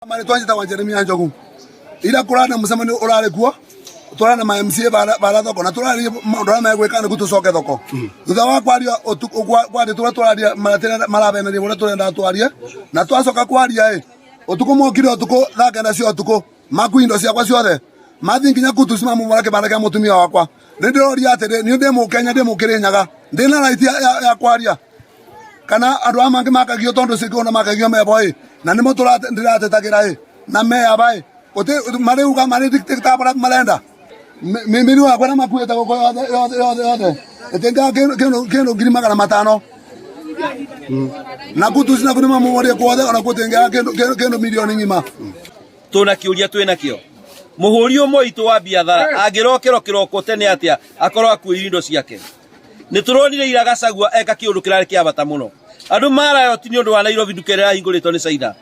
Marĩtwa njĩtagwo Jeremia Njogu. Ira kũrarĩ na mũcemanio ũrarĩ kuo tũrarĩ na ma MCA bara thoko na tũrarĩria maũndũ arĩa megwĩka nĩguo tũcoke thoko. Thutha wa kwaria ũtukũ kwaria tũrĩa tũraria marĩa marabeneria ũrĩa tũrenda twarie na twacoka kwaria ĩ ũtukũ mokire ũtukũ thaa kenda cia ũtukũ makui indo ciakwa ciothe mathiĩ nginya kutu mamomora kĩbanda kĩa mũtumia wakwa. Nĩ ndĩroria atĩrĩ niĩ ndĩ mũkenya ndĩ mũkĩrĩnyaga ndĩna right ya kwaria kana andũ aya mangĩ makagio tondũ cikũna makagio mebo ĩ na nĩmo ndĩratetagĩra ĩ na meyaba ĩ marĩuga marĩ dictator marĩa marenda mĩmiri wakwa na makuĩte gũkũ yothe yothe yothe yothe ĩtĩnga kĩndũ 500,000 na kutu cina kũrĩ mamomorie kuothe ona gũtingĩaga kĩndũ milioni ng'ima. Tuna kiuria twina kio muhuri umwe witũ wa biathara angirokĩro kĩroko tene atĩa akorwo akuĩire indo ciake. Nĩ tũronire ira Gachagua eka kĩũndũ kĩrarĩ kĩa bata mũno. Andũ marayoti nĩ ũndũ wa Nairobi nduka ĩrĩa ĩrahingũrĩtwo nĩ Caina.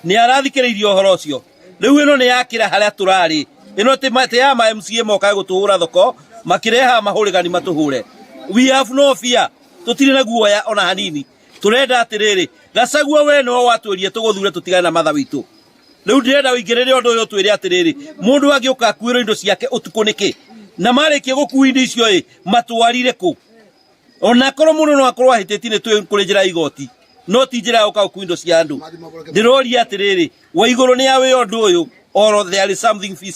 Nĩ arathikĩrĩirie ũhoro ũcio. Rĩu ĩno nĩ yakĩra harĩa tũrarĩ. Ĩno ti ya ma MCA mokaga gũtũhũra thoko makĩrehaga mahũrĩgani matũhũre. We have no fear. Tũtirĩ na guoya ona hanini. Tũrenda atĩrĩrĩ, Gachagua we nĩwe watwĩrire tũgũthure tũtigane na matha witũ. Rĩu ndĩrenda ũingĩrĩre ũndũ ũyũ ũtwĩre atĩrĩrĩ, mũndũ angĩũka akuĩrwo indo ciake ũtukũ nĩkĩ? Na marĩkia gũkua indo icio ĩ, matwarire kũ? Ona akorwo mũndũ no akorwo ahĩtĩtie nĩ tũĩ kũrĩ njĩra ya igoti, no ti njĩra ya gũka gũkua indo cia andũ. Ndĩroria atĩrĩrĩ, wa igũrũ nĩ awĩ ũndũ ũyũ or there is something fishing.